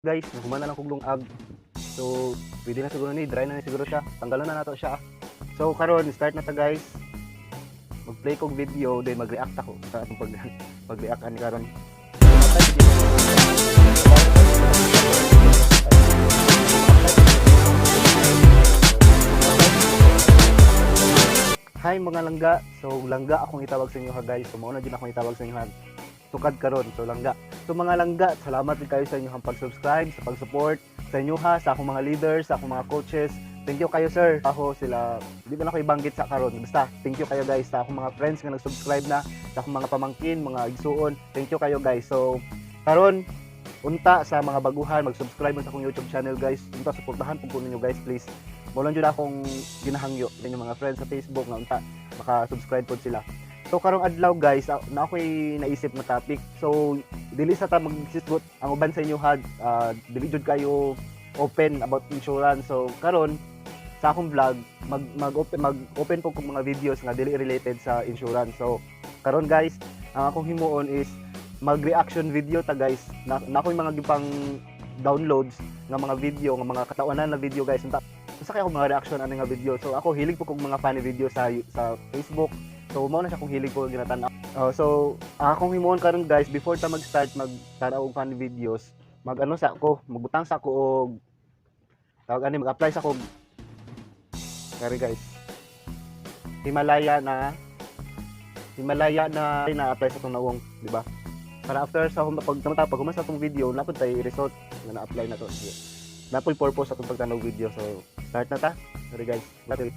Guys, nahuman na lang kog lungag. So, pwede na siguro ni, dry na ni siguro siya. Tanggalan na nato siya. So, karon start na ta, guys. Mag-play kog video, then mag-react ako sa atong pag-react ani karon. Hi, mga langga. So langga akong itawag sa inyo ha, guys. So mao na jud akong itawag sa inyo ha. Sukad karon. So langga. So mga langga, salamat din kayo sa inyong pag-subscribe, sa pag-support sa inyo ha, sa akong mga leaders, sa akong mga coaches. Thank you kayo, sir. Ako sila, di ba na ako ibanggit sa karon. Basta thank you kayo, guys, sa akong mga friends nga nag-subscribe na, sa akong mga pamangkin, mga igsuon. Thank you kayo, guys. So karon unta sa mga baguhan, mag-subscribe mo sa akong YouTube channel, guys. Unta suportahan pud ko ninyo, guys, please. Mao lang jud akong ginahangyo sa inyong mga friends sa Facebook nga unta maka-subscribe pod sila. So karong adlaw, guys, na ako'y naisip na topic. So dili sa ta magsisgot ang uban sa inyo ha, dili jud kayo open about insurance. So karon sa akong vlog, mag open po kog mga videos nga dili related sa insurance. So karon, guys, ang akong himuon is mag-reaction video ta, guys. Na ako'y mga gipang downloads nga mga video, nga mga katawanan na video, guys. Unta unsa kaya akong mga reaction ani nga video. So ako hilig po kog mga funny video sa Facebook. So mao na siya kung hilig ko ginatan-aw. So ang akong himuon karon, guys, before ta mag-start mag tan-aw og funny videos, mag ano sa ako, magbutang sa ako og tawag ani, mag-apply sa ako. Sorry, guys. Himalaya na na-apply sa atong nawong, di ba? Para after sa pag pag human sa atong video, naa pod tay result nga na-apply na to. Sige. Naa poy purpose sa atong pagtanaw video. So start na ta. Sorry, guys. Sorry.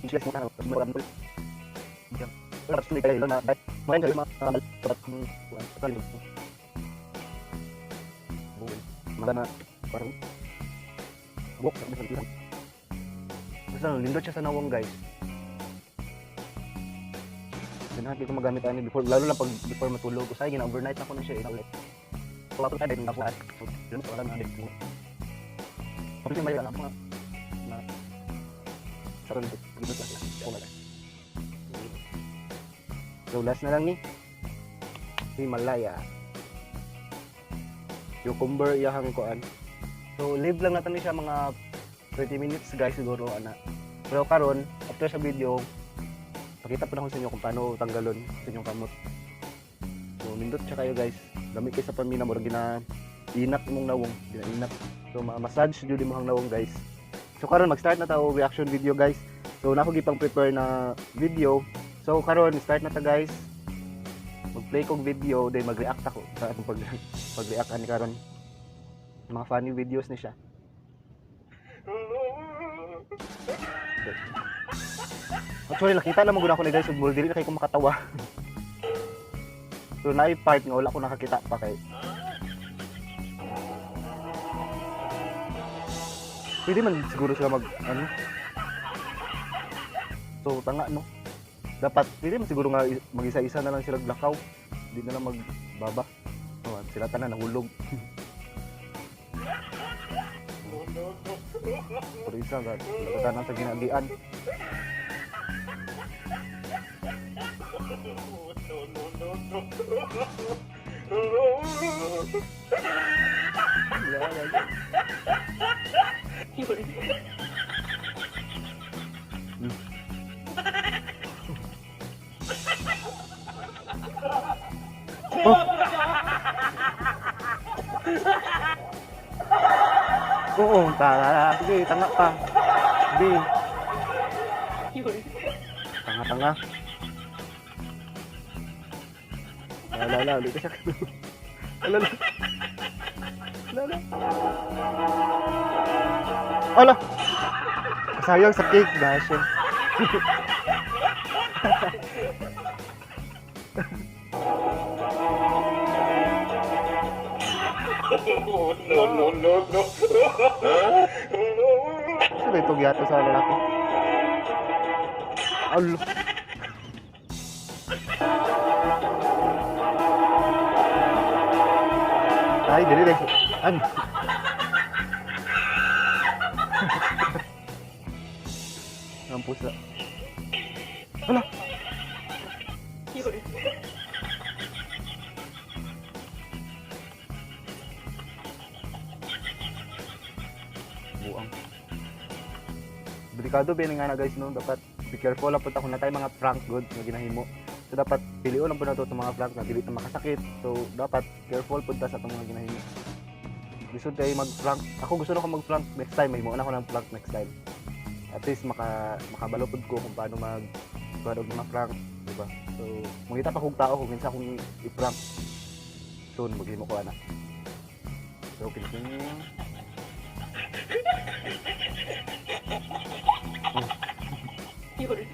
Guys, mo na. Mga parang buk. Basta nindot siya sa nawong, guys. Ganahan ko magamit ani before, lalo na pag before matulog. Usahay gina overnight na ko na siya eh. Wala pa tayo na ako. Wala na din. Pag may alam mga na sa ron dito sa wala. So last na lang ni Himalaya. Cucumber iyahang kuan. So leave lang natin ni siya mga 30 minutes, guys, siguro ana. Pero karon after sa video, pakita po na ko sa inyo kung paano tanggalon sa inyong kamot. So nindot siya kayo, guys. Gamit kay sa pamina, murag gina inak imong nawong, gina inak. So ma-massage jud imong nawong, guys. So karon mag-start na ta og reaction video, guys. So na ako gipang prepare na video. So karon start na ta, guys. Mag-play kog video, then mag-react ako sa atong pag-react ani karon. Mga funny videos ni siya. Actually, nakita lang mo ako ni guys, ug dili na kay ko makatawa. So naay part nga wala ko nakakita pa kay. Pwede man siguro sila mag ano. So tanga, no. Dapat pwede man siguro nga mag-isa-isa na lang sila lakaw. Hindi na lang magbaba. Oh, at sila tanan nahulog. Pero isa ga tanan sa ginagian. No. Oh. Oo, tanga. Sige, tanga pa. Sige. Tanga-tanga. Wala, wala, ulit siya. Wala, wala. Wala, wala. Ala! Sayang sa cake, gosh. No, no, no, no. Sino itong yato sa lalaki? Alo. Ay, dili dili. Ano? Ang pusa. Hala. Delikado ba nga na, guys, no? Dapat be careful lang pud ta kung naa tay mga prank gud nga ginahimo. So dapat pilion lang pud nato itong mga prank na dili ta makasakit. So dapat careful pud ta sa atong mga ginahimo. Lisod kay mag-prank. Ako, gusto na ko mag-prank next time. Mahimo na ako ng prank next time. At least makabalo pud ko kung paano mag paano og mga prank, di ba? So mangita pa kog tao kung kinsa akong i-prank. Soon maghimo ko ana. So continue. 有人。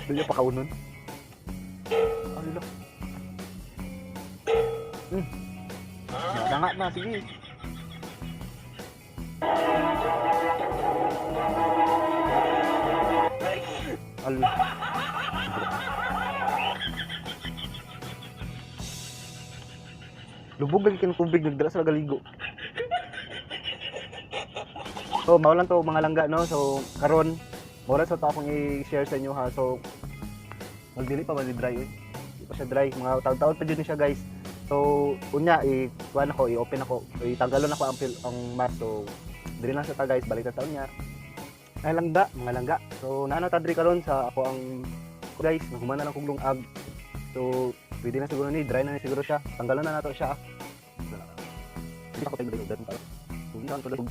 Dili pa kaunon. Ano lang? Nga na, sige. Al. Lubog lagi kang tubig, nagdala sa galigo. So, mao lang to, mga langga, no. So, karon mao lang sa to akong i-share sa inyo ha. So, magdili pa ba ni dry eh. Di pa siya dry, mga taon-taon pa jud ni siya, guys. So, unya i kuan ako, i-open ako, itanggalon ako ang mask. So, dili lang sa ta, guys, balik ta taon niya. Ay langga, mga langga. So, naa na ta diri karon sa ako ang guys, naghuman na lang kog lungag. So, pwede na siguro ni dry na ni siguro siya. Tanggalon na nato siya. Hindi ako tayo dito pa. So, hindi ako tulog.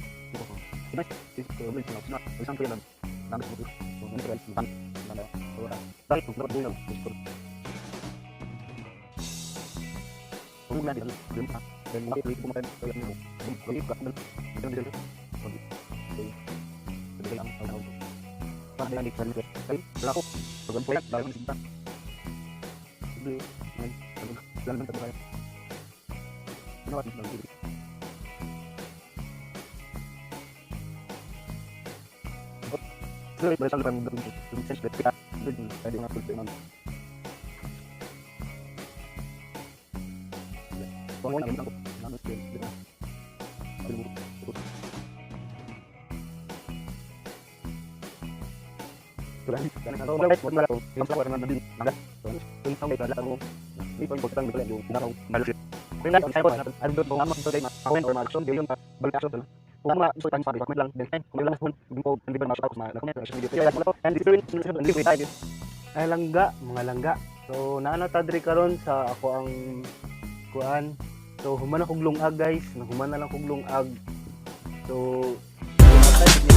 Ay langga, mga langga. So naa na ta diri karon sa ako ang kuan. So human akong lungag, guys, naghuman na lang kog lungag. So matay.